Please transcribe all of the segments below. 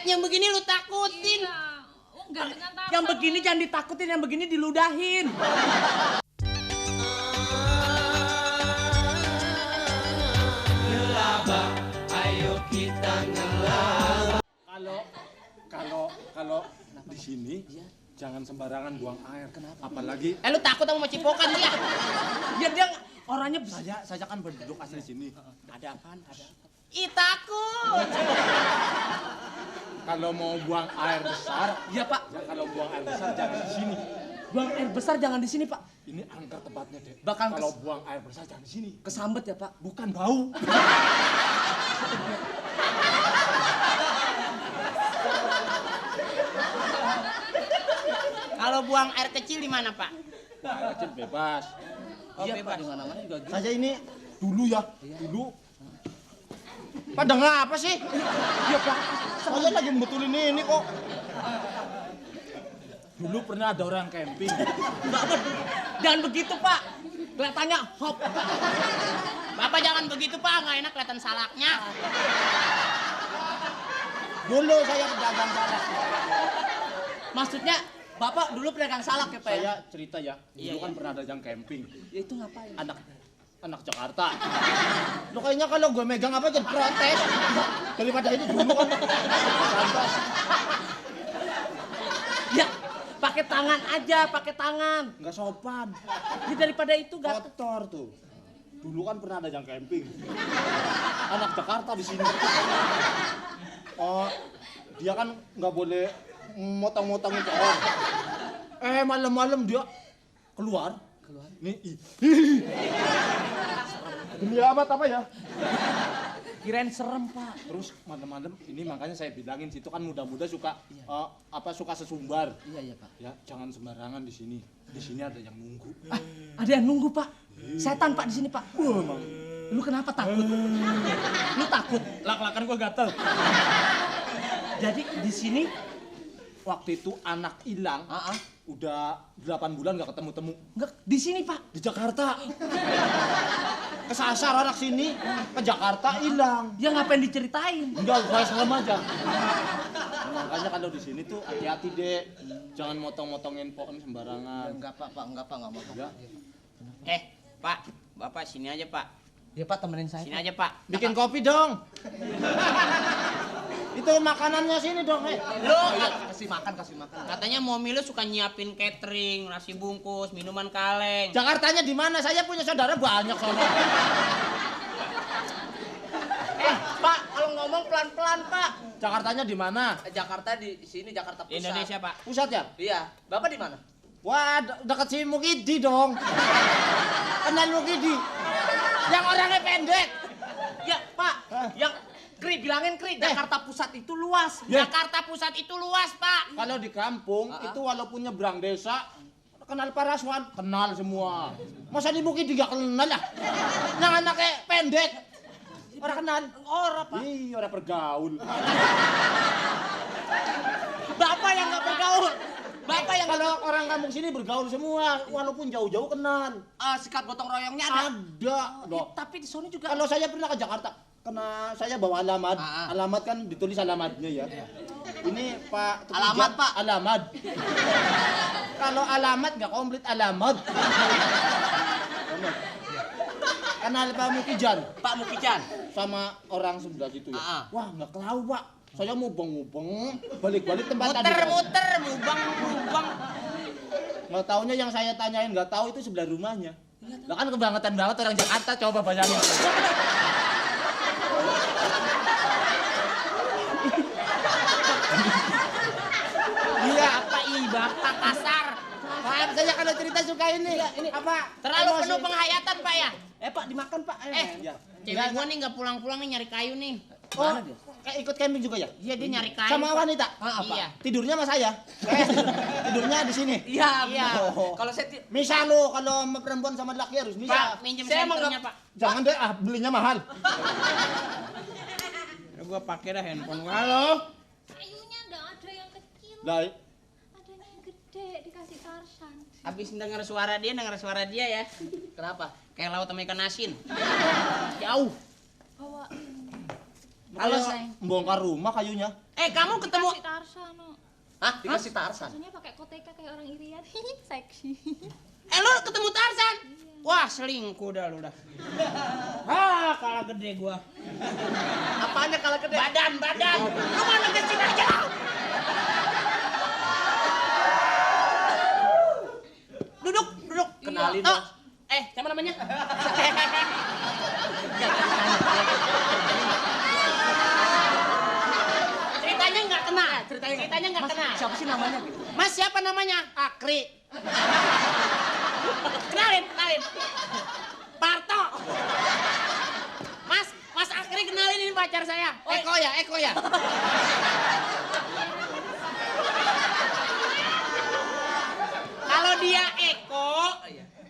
lihat yang begini lu takutin. Iya. Oh, gandengan tangan. Yang begini jangan ditakutin, yang begini diludahin. Ngelaba, ayo kita ngelaba. Kalau di sini jangan sembarangan buang air. Kenapa? Apalagi Lu takut sama cipokan dia? Ya dia orangnya saya kan berduduk asli di sini. Ada apaan? Ada apa? Ih, takut. Kalau mau buang air besar, Iya Pak, ya kalau buang air besar jangan di sini. buang air besar jangan di sini Pak. Ini angker tempatnya, Dek. Bakal kalau buang air besar jangan di sini. Kesambet ya Pak. Bukan bau. Kalau buang air kecil di mana, Pak? Air kecil bebas. Oh, Iya bebas. Pak, di mana-mana juga gitu. Saya ini dulu ya, dulu. Pada ngapa sih? Iya Pak. Saya lagi membetulin ini kok. Dulu pernah ada orang camping. Jangan begitu Pak. Kelihatannya hop. Bapak jangan begitu, Pak. Nggak enak kelihatan salaknya. Dulu saya pedagang salak. Maksudnya Bapak dulu pedagang salak ya Pak ya? Saya cerita ya, dulu Iya, kan iya. pernah ada yang camping. Ya itu ngapain? Anak Jakarta. Lo kayaknya kalau gue megang apa jadi protes. Daripada ini dulu kan. Pantas. Ya, pakai tangan aja, pakai tangan. Nggak sopan. Ya, daripada itu gak. Kotor tuh. Dulu kan pernah ada yang camping. Anak Jakarta di sini. Oh, dia kan nggak boleh motong-motongin pohon. Malam-malam dia keluar. Nih, demi apa ya? Kirain serem Pak. Terus malam-malam ini makanya saya bilangin situ kan muda-muda suka suka sesumbar. Iya Pak. Ya jangan sembarangan di sini. Di sini ada yang nunggu. Ada yang nunggu Pak. Setan Pak di sini Pak. Emang. Lu kenapa takut? Lu takut? Lak-lakan gua gatel. Jadi di sini Waktu itu anak hilang. Udah 8 bulan nggak ketemu-temu. enggak di sini Pak. Di Jakarta. Kesasar anak sini ke Jakarta hilang. Ya ngapain diceritain? Enggak, saya serem aja. Makanya kalau di sini tuh hati-hati deh. Jangan motong-motongin pohon sembarangan. Enggak Pak, enggak mau. Ya. Pak. Bapak sini aja, Pak. Ya Pak temenin saya. Sini aja, Pak. Bikin kopi dong. Itu makanannya sini dong, Lu Kasih makan. katanya Momi lu suka nyiapin catering, nasi bungkus, minuman kaleng. Jakartanya di mana? Saya punya saudara banyak soalnya. Pak, kalau ngomong pelan-pelan Pak. Jakartanya di mana? Jakarta di sini Jakarta Di Indonesia, Pak. Pusat ya? Iya. Bapak di mana? Wah, dekat si Mukidi dong. Kenal Mukidi. Yang orangnya pendek. Ya Pak, yang bilangin Jakarta Pusat itu luas. Ya. Jakarta Pusat itu luas, Pak. Kalau di kampung itu walaupun nyebrang desa kenal Paraswan, kenal semua. Masa di Mukidi gak kenal ya? Yang anaknya pendek. Orang kenal. Orang Pak. Iya, orang bergaul. Bapak yang nggak bergaul. Bapak yang Kalau orang kampung sini bergaul semua, walaupun jauh-jauh kenal. sikat gotong royongnya ada. Ada. Loh. Tapi di sini juga. Kalau saya pernah ke Jakarta, karena saya bawa alamat. Alamat kan ditulis alamatnya ya. Ini Pak Tukijan. Alamat, Pak. Alamat. Kalau alamat nggak komplit alamat. Kenal Pak Mukijan Pak Mukijan. sama orang sebelah situ ya. Ah. Wah nggak tahu Pak. Saya mubeng-mubeng, balik-balik tempat tadi. Muter-muter, mubang. Nggak taunya yang saya tanyain nggak tahu itu sebelah rumahnya. Lah kan kebangetan banget orang Jakarta, coba bayangin. Iya, apa Bapak kasar. Pak, saya kalau cerita suka ini. Ini apa? Terlalu Emosi. penuh penghayatan, Pak ya. Pak dimakan Pak. Ya. Cewek gua nih nggak pulang-pulang nih nyari kayu nih. Oh, kayak ikut camping juga ya? Iya, dia nyari kayu. Sama Pak. wanita? Iya. Tidurnya sama saya? Tidurnya di sini? Iya. Iya. Oh. Kalau saya Misal lo kalau sama perempuan sama laki harus bisa. Pak, minjem Saya emang senternya, nggak- Pak. Jangan deh, belinya mahal. Ya, gua pakai dah handphone gua. Halo. Kayunya nggak ada yang kecil. Lah, Adanya yang gede dikasih Tarsan. Habis dengar suara dia ya. kenapa? Kayak laut sama ikan asin. Jauh. Bawain. Halo, kayak sayang. Bongkar rumah kayunya. Kamu ketemu Dikasih Tarsan. No. Hah? Dikasih Tarsan? Maksudnya pakai koteka kayak orang Irian. Seksi. lu ketemu Tarsan? Wah, selingkuh dah lu dah. Kalah gede gua. Apanya kalau gede? Badan. Lu mana ke sini aja. Duduk. Kenalin, Oh, Mas. siapa namanya? Ceritanya nggak kena. Ceritanya nggak kena. Siapa sih namanya? Mas, siapa namanya? Akri. Kenalin. Parto. Mas Akri, kenalin ini pacar saya. Eko ya. Kalau dia Eko,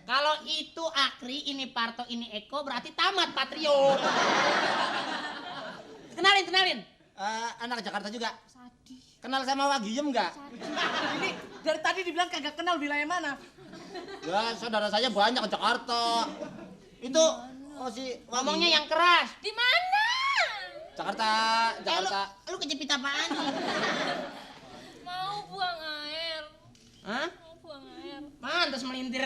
kalau itu Akri, ini Parto, ini Eko, berarti tamat Patrio. Kenalin. Anak Jakarta juga. Sadis. Kenal sama Wagiem nggak? Ini dari tadi dibilang kagak kenal wilayah mana. Ya, saudara saya banyak ke Jakarta. Itu si Ngomongnya yang keras. Di mana? Jakarta. Lu kejepit apaan? Mau buang air. Hah? Mau buang air. Mantas melintir.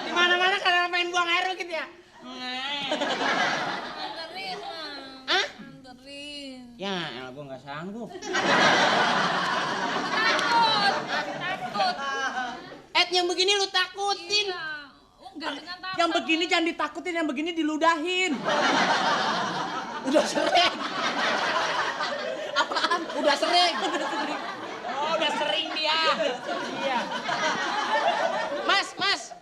Di mana-mana kalau main buang air lu gitu ya? Anterin, Mang. Hah? Anterin. Ya, elah gua nggak sanggup. Takut. Yang begini lu takutin. Iya. Gandengan Tarsan. Yang begini jangan ditakutin, yang begini diludahin. Udah sering. Apaan? Udah sering. Oh, udah sering dia. Iya. Mas.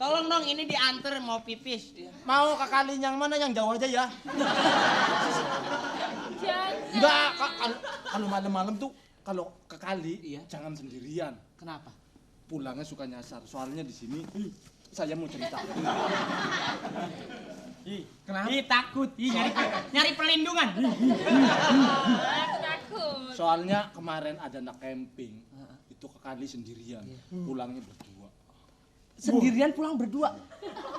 Tolong dong ini diantar mau pipis. Mau ke kali yang mana, yang jauh aja ya? Jangan. Enggak, kalau malam-malam tuh kalau ke kali jangan sendirian. Kenapa? Pulangnya suka nyasar. Soalnya di sini saya mau cerita. Kenapa? Takut. Nyari pelindungan. Aku takut. Soalnya kemarin ada anak camping itu ke kali sendirian. Pulangnya berdua. Sendirian pulang berdua.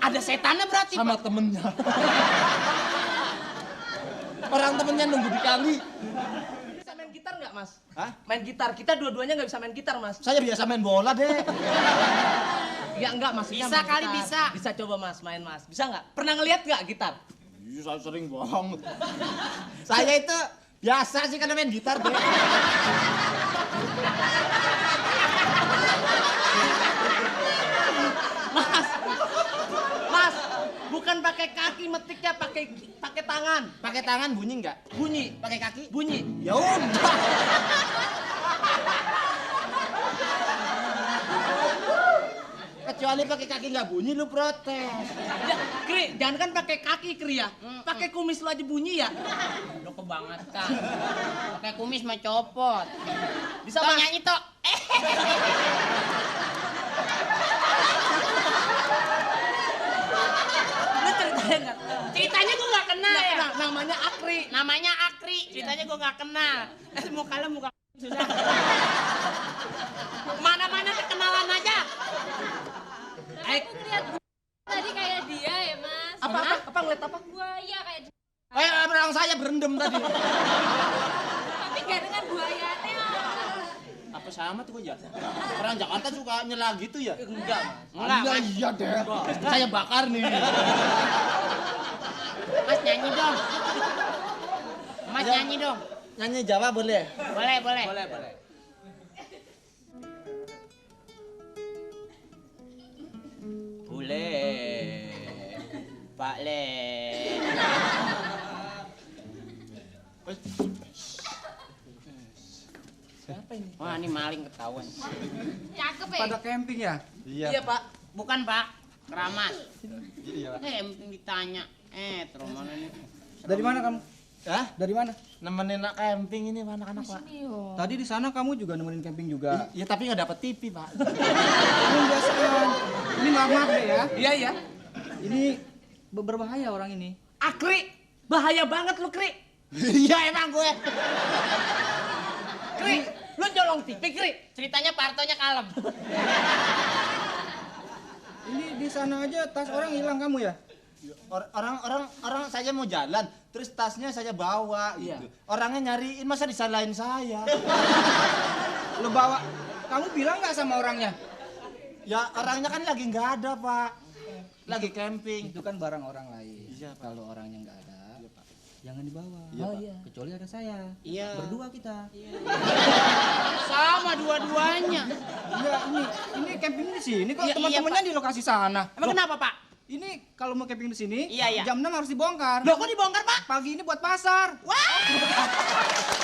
Ada setannya berarti. Sama temennya. Orang temennya nunggu di kali. Bisa main gitar nggak, Mas? Hah? Main gitar. Kita dua-duanya nggak bisa main gitar, Mas. Saya biasa main bola deh. Ya enggak, Mas. Bisa kali, bisa. Bisa coba, Mas, main, Mas. Bisa nggak? Pernah ngeliat nggak gitar? Iya, saya sering banget. Saya itu biasa sih karena main gitar deh. Mas, bukan pakai kaki metiknya, pakai tangan. Pakai tangan bunyi nggak? Bunyi. Pakai kaki? Bunyi. Ya udah. Kecuali pakai kaki nggak bunyi lu protes. Ya, Kri, jangan kan pakai kaki, Kri ya. Pakai kumis lu aja bunyi ya. Udah kebangetan. Pakai kumis mah copot. Bisa, Tok, Mas? nyanyi tok. Lu ceritanya nggak? Ceritanya gua nggak kenal ya. Namanya Akri. Namanya Akri. Ceritanya gua nggak kenal. Muka lu muka susah. Mana-mana kenalan aja. Aku ngeliat tadi kayak dia ya, Mas. Apa ngeliat apa? Buaya kayak dia. Orang saya berendam tadi. Tapi gandengan buayanya. Apa sama tuh ya? Orang Jakarta suka nyela gitu ya? Enggak, Mas. Enggak, Iya, Mas. iya deh. Saya bakar nih. Mas nyanyi dong. Mas nyanyi dong. Nyanyi Jawa boleh? Boleh. Boleh. Boleh. Pak Le. Siapa ini? Wah, ini maling ketahuan. Cakep ya? Pada camping ya? Iya, Pak. Bukan, Pak. Keramas. Iya. Yang ditanya. Terus mana nih? Dari mana kamu? Hah? Dari mana? Nemenin anak camping ini anak-anak, Pak. Tadi di sana kamu juga nemenin camping juga. Ya tapi nggak dapet TV, Pak. Ini biasaan. Ini maaf deh ya. Iya. Ini berbahaya orang ini. Akri, bahaya banget lu, Kri. Iya emang gue. Kri, lu nyolong TV, Kri. Ceritanya Partonya kalem. Ini di sana aja tas orang hilang kamu ya? Orang saya mau jalan, terus tasnya saya bawa gitu. Orangnya nyariin, masa disalahin saya? Lo bawa, kamu bilang nggak sama orangnya? Ya orangnya kan lagi nggak ada, Pak. Lagi camping. Itu kan barang orang lain. Iya, Pak. Kalau orangnya nggak ada, jangan dibawa. Iya, Pak. Kecuali ada saya. Iya. Berdua kita. Sama dua-duanya. Enggak, ini camping di sini kok, Iya, teman-temannya iya, di lokasi sana. Emang kenapa, Pak? Ini kalau mau camping di sini, Iya, iya. jam 6 harus dibongkar. Loh, kok dibongkar, Pak? Pagi ini buat pasar. Wah!